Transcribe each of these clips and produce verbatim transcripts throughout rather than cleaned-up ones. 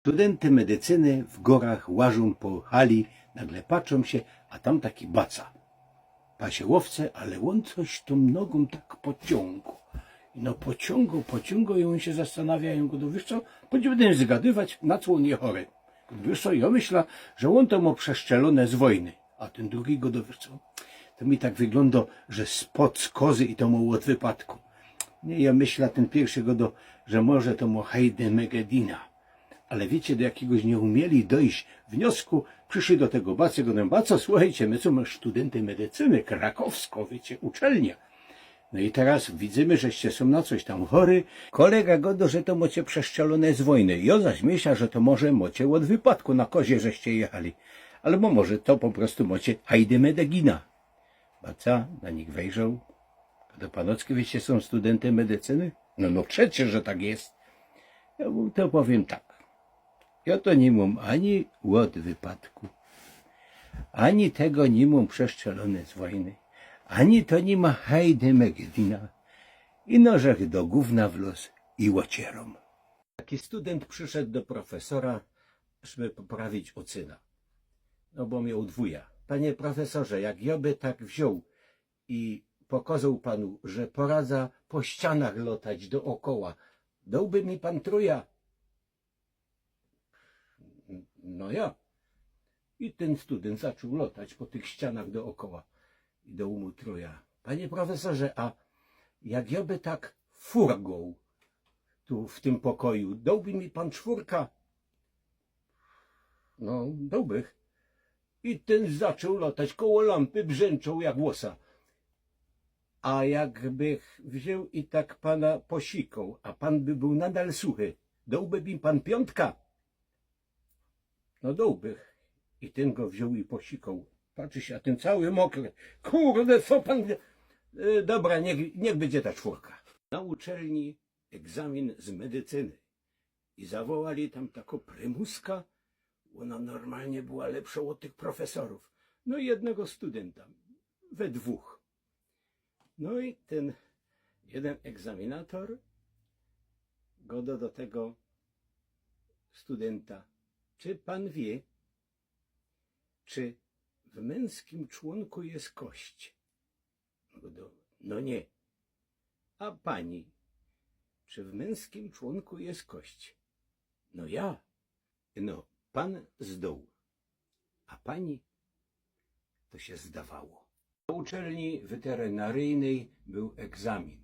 Studynty medycyny w gōrach łażōm po hali, nagle patrzōm sie, a tam taki baca. Pasie ôwce, ale ôn coś tōm nogōm tak pociōngoł. No pociōngoł, pociōngoł i ôn sie zastanawia, i jōm godo: „Wiysz co, pōdź, bydōm zgadywać, na co ôn je chory”. „Wiysz co, jo myśla, że ôn to mo przeszczelōne z wojny”. A tyn drugi godo: „Wiysz co, to mi tak wyglōndo, że spod z kozy i to mo ôd wypadku”. Niy, jo myśla, tyn piyrszy godo, że może to mo hejdy megedina. Ale wiycie, do jakigoś niy umieli dojś wniosku, prziszli do tego bacy, godajōm: „Baco, słuchejcie, my sōm studynty medycyny, krakowsko, wiycie, uczelnia. No i teroz widzymy, żeście sōm na coś tam chory. Kolega godo, że to mocie przeszczelōne z wojny. Jo zaś myśla, że to może mocie ôd wypadku, na kozie żeście jechali. Abo może to po prostu mocie hejdy megedina”. Baca na nich wejrzoł. „Do panoczki, wyście sōm studynty medycyny?” „No, no przecie, że tak je”. „Jo wōm to powiym tak. Jo to niy mōm ani ôd wypadku, ani tego niy mōm przeszczelōne z wojny, ani to niy ma hejdy megedina. Ino żech do gōwna wloz i ôcierōm”. Taki studynt prziszoł do profesora, żeby poprawić ôcyna. No bo mioł dwōja. „Panie profesorze, jak jo by tak wziōn i pokozoł panu, że poradza po ścianach lotać dookoła, dołby mi pan trōja?” „No jo”. I tyn studynt zaczōn lotać po tych ścianach dookoła i doł mu trōja. „Panie profesorze, a jak jo by tak furgoł tu w tym pokoju, dołby mi pan czwōrka?” „No, dołbych”. I tyn zaczōn lotać koło lampy, brzęczoł jak ôsa. „A jakbych wziōn i tak pana posikoł, a pan by bōł nadal suchy, dołby mi pan piōntka?” „No, dołbych”. I tyn go wziōn i posikoł. Patrzi sie, a tyn cały mokry. „Kurde, co pan... e, dobra, niych, niych bydzie ta czwōrka”. Na uczelni egzamin z medycyny. I zawołali tam takõ prymuska, ôna normalnie była lepszõ ôd tych profesorōw. No i jednego studynta, we dwōch. No i tyn jedyn egzaminator godo do tego studynta: „Czy pan wie, czy w męskim członku jest kość?” Godo: „No niy”. „A pani, czy w męskim członku jest kość?” „No ja”. „No, pan zdōł, a pani to sie zdawało”. Na uczelni weterynaryjnyj bōł egzamin.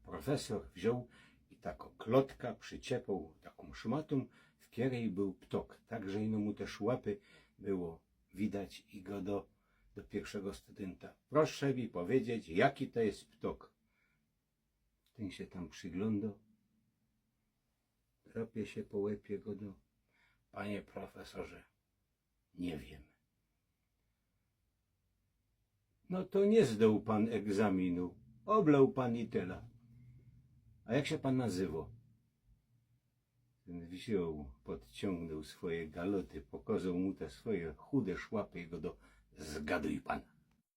Profesor wziōn i takõ klotka przyczepoł takōm szmatōm, w kerej bōł ptok, tak że ino mu te szłapy było widać, i godo do piyrszego studynta: „Proszę mi powiedzieć, jaki to jest ptok?” Tyn sie tam prziglōndo, drapie sie po łepie, godo: „Panie profesorze, niy wiym”. „No to niy zdōł pan egzaminu, ôbloł pan i tela. A jak sie pan nazywoł?” Tyn wziōn, podciōngnōł swoje galoty, pokozoł mu te swoje chude szłapy i godo: „Zgaduj pan”.